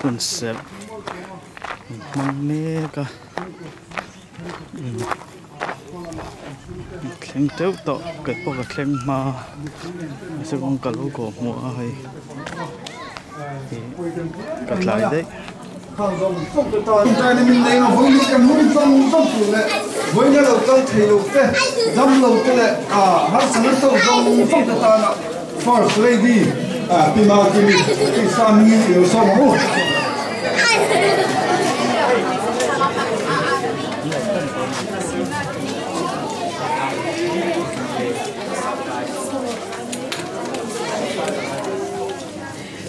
Hunserh an hmang mek a thleng teuh tawh kei pawh ka thleng hma mahse kawngka lo kawh hmuh a hei ka tlai daih. First Lady Pi Makimi Krista hmingin i lo sawm ang u.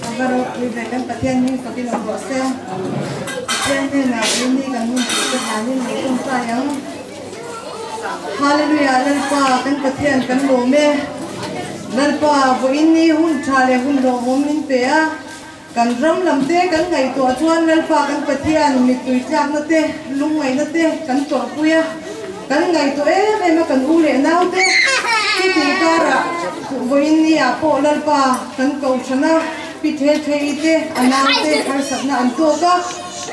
A va ropui ve kan Pathian hming fakin awm rawh se. Pathian hnenah Rini kan hun tih te hlanin lo tawngtai ang. Hallelujah Lalpa kan Pathian kan lawm e. Lalpa vawiin ni hun tha leh hun hlawhawm min pe a, kan ram lam te kan ngaihtuah chuan Lalpa kan Pathian mittui tlakna te lungngaihna te kan tawrhpui a, kan ngaihtuah em em a kan u leh nau te chutih karah vawiin ni ah pawh Lalpa kan kohhran a pi the the i te a nau te harsatna an tawk a.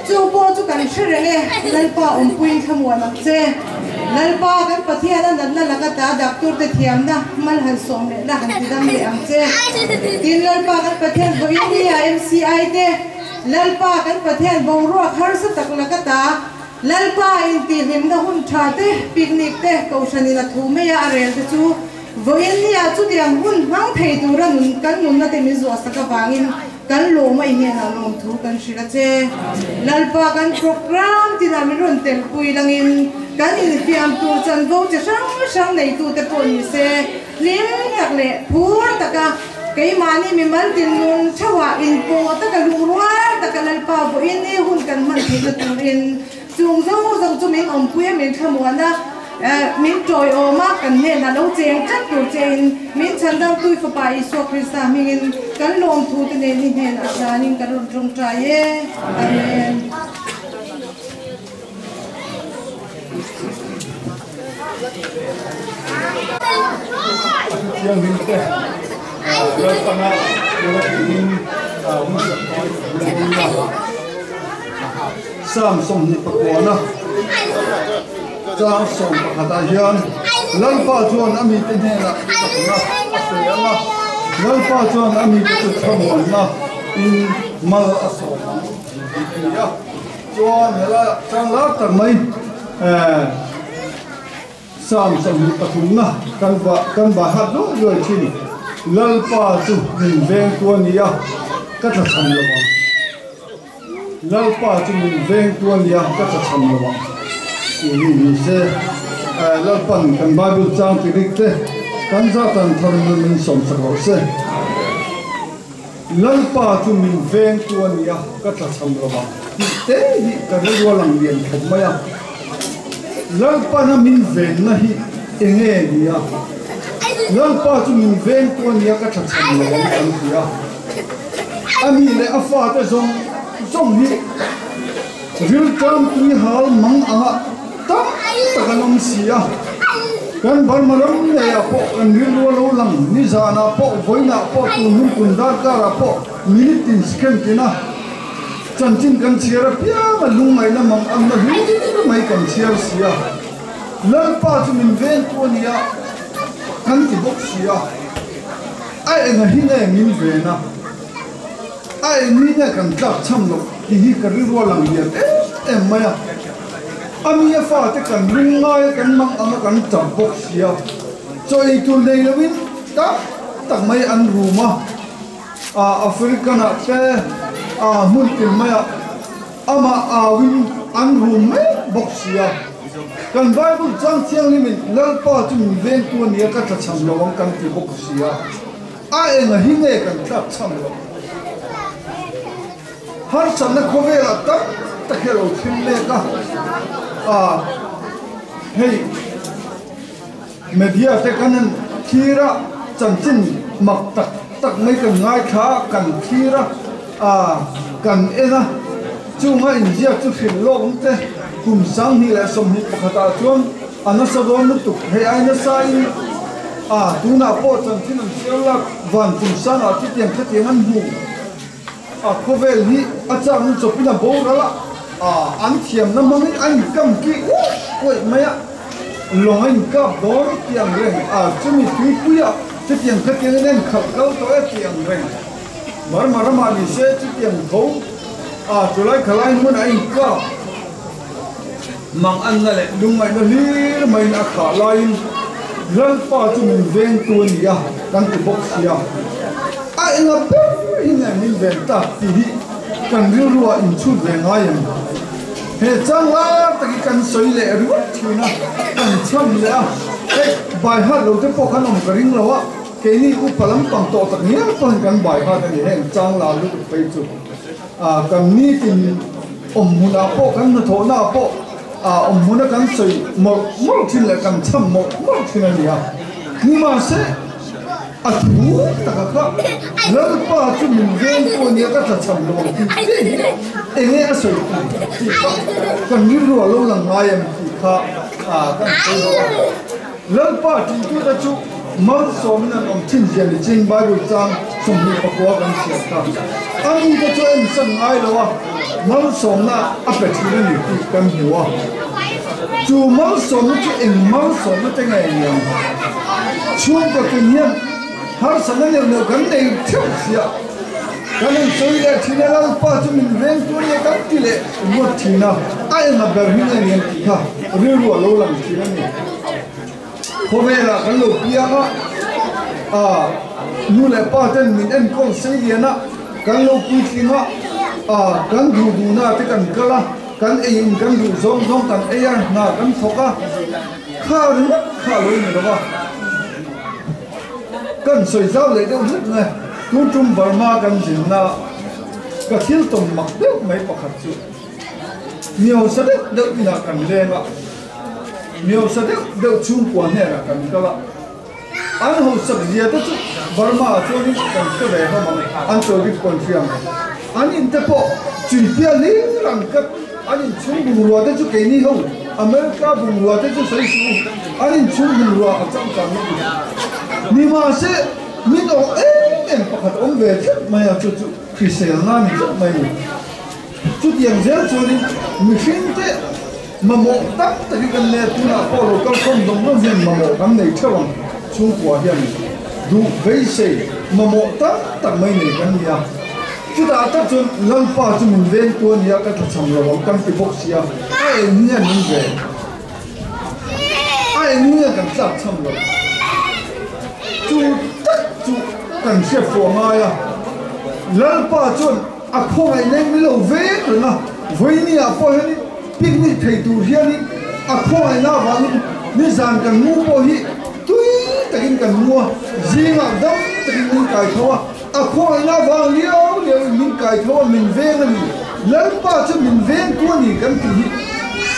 Chu pawh chu kan hre reng e, Lalpa awmpuiin thlamuan ang che. Lalpa, kan Pathian a natna laka ta doctor te thiamna mal han sawm leh la han tidam leh ang che. Tin, Lalpa kan Pathian vawiin nia MCI te, Lalpa kan Pathian boruak harsa tak laka ta, Lalpa intihhlimna hun tha te, picnic te, Kohhranin a thu mai a a rel te chu vawiin nia chutiang hun hmang thei tura nun kan nunna te min zuahsak avangin Kan lawm a i hnenah lawmthu kan hrilh a che. Lalpa kan program tinah min rawn telpui langin kan infiam tur chanvo chi hrang hrang neitute pawh ni se hlim tak leh phur taka keimahni mimal tinnung theuhah inpawh taka lungrual taka Lalpa vawiin i hun kan hman theihna turin Chung zawng zawng chu min awmpui a, min thlamuan a, min tawiawm a, kan hnenah lo cheng tlat tur chein min chhandam tui Fapa Isua Krista hmingin kan lawmthu te nen i hnenah hlanin kan rawn tawngtai e. Amen. Thianghlim te Lalpana tura tiin hun sakhawi a la. Psalm 29 chang 11 ah hian Lalpa chuan a mite hnenah chakna a pe ang a, Lalpa chuan a mite chu thlamuanna in mal a sawm ang tih a ni a. Chuan helaiah chang lar tak mai Psalm 23 na kan kan va hat luai luai thin. Lalpa chu min vengtu a ni a, ka tlachham lo ang. Lalpa chu min vengtu a nia ka tlachham lo ang tih hi ni se. Lalpan kan Bible chang ti rik te kan zatan thar in min sawmsak rawh se. Lalpa chu min vengtu a nia ka tlachham lo ang tih te hi ka rilru a lang lian khawp mai a. Lalpana min venna hi enge nia? Lalpa chu min vengtu a nia ka tlachham lo ang kan ti a. A mi leh a fate zawng zawng hi rilṭam tui hal mang anga tam tak an awm si a. Kan Burma ram ngeiah pawh kan rilru a lo lang, nizanah pawh, vawiinah pawh, tun hun kum darkarah pawh minute tin second tina chanchin kan chhiar apiang a lungngaihna mang anna hlir mai kan chhiar si a. Lalpa chu min vengtu a nia kan ti bawk si a. A enga hi nge min ven a, a eng hi nge kan tlak chham loh tih hi ka rilru a lang lian em em mai a. A mi a fate kan ring ngai a, kan mang ang a, kan tap bawk si a. Chaw ei tur nei loin tak tak mai an rum a, a African-ah te a hmun tin maiah amah auin an rum mek bawk si a. Kan Bible chang thianghlimin Lalpa chu min vengtu a nia ka tlachham lo ang kan ti bawk si a, a enga hi nge kan tlakchham loh? Harsatna khawvelah tam tak hi a lo thleng mek a, a hei media te kan han thlir a, chanchin mak tak tak mai kan ngaithla a, kan thlir a, a kan en a. Chunga inziak chu hrilh lawk ang te, kum 2021 ah chuan a nasa dawn lutuk. Hei ai nasa in a tunah pawh chanchin an chhiar lak van kum sangah chutiang khatiang an hmu. A khawvel hi a chakna chawpin a boral a, an thiamna hmangin a inkam ki uaih uaih mai a, lawng a inkap dawn tih ang reng, a chumi tuipuiah chutiang khatiangin a inkhalh kal tawh e tih ang reng. Burma ramah ni se chutiang tho a chulai khalai hmun a inkap mang anna leh lungngaihna hlir maiin a khah laiin Lalpa chu min vengtu a ni a kan ti bawk sia. A enga ber hi nge min ven tak tih hi kan rilruah inchhut ve ngai em? He chang lar tak hi kan sawi leh ringawt thin a, kan chhan leh a, hei bai hat lo te pawh khan awm ka ring lo a, keini upa lampang tawh tak ngial pawhin kan bai hat a ni heng chang lar lutuk phei chu. Kan nitin awm hmunah pawh kan hnathawhna ah pawh awm hmuna kan sawi mawlh mawlh thin leh kan chhan mawlh mawlh thin a ni a. Nimahse a thu taka kha Lalpa chu min veng pawh nia ka tlachham lo ang tih te hi enge a sawi tum tih kha kan rilru a lo lang ngai em tih kha kan sawi lo a. Lalpa tihtu te chu malsawmin an awm thin zia ni chin Bible chang 29 kan chhiar kha. A mite chu a insan ngai lo a, malsawmna a pe thin a ni tih kan hmu a. Chu malsawmna chu eng malsawmna te nge ni ang? Chhungkaw tin hian harsatna neuh neuh kan nei theuh sia. Kan in sawi leh thin a, Lalpa chu min veng tur nge kan ti leh ngawt thin a, a enga ber hi nge ni ang tih kha rilru a lo lang thin a ni. Khawvelah kan lo piang a, ah nu leh pa ten min enkawl sei lian a, kan lo puitling a, ah kan duh duhna te kan kal a, kan ei in kan duh zawng zawng kan ei a, hna kan thawk a, kha ringawt kha a lo ni lo va. Kan sawi zau leh deuh hlek nge, tun tum Burma kan zinna ka thil tawn mak deuh mai pakhat chu Miosa deuh deuh inah kan leng a, Miosa deuh deuh chhungkua hnenah kan kal a, an hausak zia te chu Burma ah chuanin kan hre ve hlawm ang, an chawi bik pawn hria mai. An in te pawh chuipial hlir an kat, an inchhung bungrua te chu keini ho America bungrua te chu sawi suh u, an inchhung bungrua a changkang lutuk. Nimahse, min awh em em pakhat awm ve tlat mai a, chu chu hriselna a ni tlat mai ni. Chutiang zel chuanin mihring te mamawh tak takin kan nei a, tunah pawh lo kalkhawm zawng zawng hian mamawh kan nei theuh ang, chhungkua hian duh beisei mamawh tam tak mai nei kan ni a. Chutah tak chuan Lalpa chu min vengtu a nia ka tlachham lo ang kan ti bawk sia, a eng hian min ven? A eng hian kan tlakchham lo? Chu tak chu kan hriat fuh a ngai a, Lalpa chuan a khawngaih leng mi lo veng reng a, vawinia pawh hianin picnic thei tur hianin a khawngaihna avangin nizan kan mu pawh hi tui takin kan mu a, zingah dam takin min kai tho a. A khawngaihna vang liau liau in min kai tho a, min veng a ni. Lalpa chu min veng tu a ni kan tih hi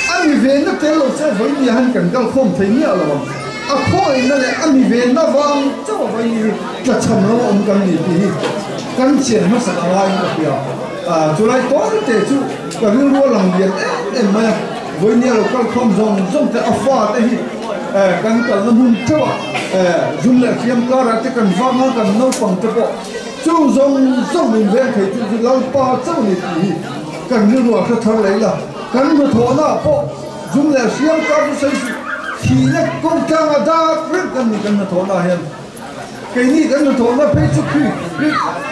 a mi venna tel lo che vawinia han kan kal khawm thei miah lo ang. A khawngaihna leh a mi venna vang chauh a vawinia hi tlachham lo a awm kan ni tih hi kan chian hmasak a ngaiin ka hria. Chulai tawn te chu ka rilru a lang lian em em mai a, vawinia lo kal khawm zawng zawng te a fa te hi kan kalna hmun theuh a, Zum leh hriam karah te kan vang a, kan naupang te pawh chu zawng zawng min veng thei chu chu Lalpa chauh ni tih hi kan rilru a hre thar leh ila, kan hnathawhna ah pawh zum leh hriam kar chu sawi suh, thihna kawng tlanga dak reng kan ni kan hnathawhna ah hian. Keini kan hnathawhna phei chu khi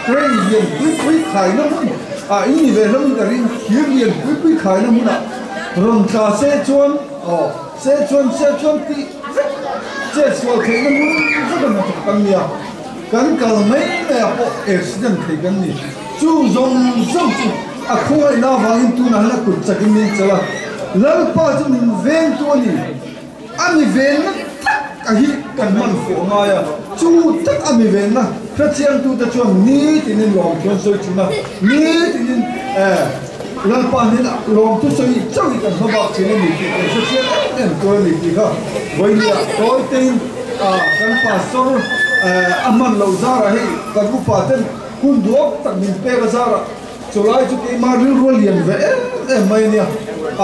crane lian pui pui khaina hmun ah in ni ve hlawmin ka ring, thir lian pui pui khaina hmunah rawn tla se chuan aw se chuan se chuan tih vek chet sual theihna hmun vek a hnathawk kan nia, kan kal mai mai ah pawh accident thei kan ni. Chung zawng zawng chu a khawngaihna avangin tunah hian a kut chakin min chelh a, Lalpa chu min vengtu a ni. A mi venna tak a hi kan hman fuh a ngai a, chu tak a mi venna hrechiangtute chuan nitinin lawmthu an sawi thin a, nitinin Lalpa hnena lawmthu sawi chauh hi kan hma bak thin a ni tih kan hrechiang em em tur a ni tih kha vawinia tawitein kan pastor a hman loh zarah hei kan upa ten hun duak tak min pek a zarah Chulai chu keimah rilru a lian ve em em mai a nia,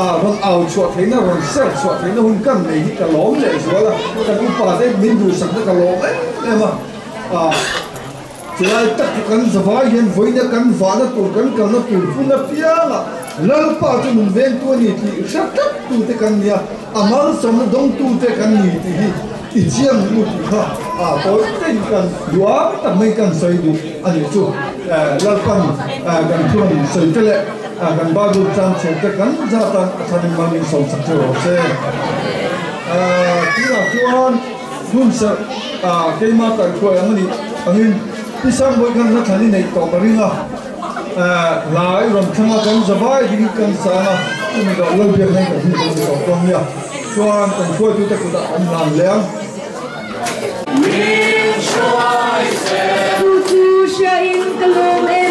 a rawn au chhuah theihna, rawn ser chhuah theihna hun kan nei hi ka lawm leh zual a, kan upa te min duhsakna ka lawm em em a, a Chulai tak chu kan zavai hian vawiina kan vahna tur kan kalna tur hmun apiangah Lalpa chu min vengtu a ni tih hre tlat tute kan ni a, a malsawmna dawngtute kan ni tih hi i chiang u tih kha a tawi tein kan duang tak mai kan sawi duh a nih chu. Lalpan kan thu rawn sawi te leh kan Bible chang chhiar te kan zatan a thanin mal min sawm sak theuh rawh se. Tunah chuan hun serh keimah kaihhruai ang a nih angin Pi Sangbawi khan hla thlan i neih tawh ka ring a. Lai rawn thleng a kan zavai ding kan sang a, chumi loh lo biak hian kan hmu kan ni tawh dawn nia. Chuan kan hruaitute kutah kan hlan leh ang. Chu chu hria in ka lawm e.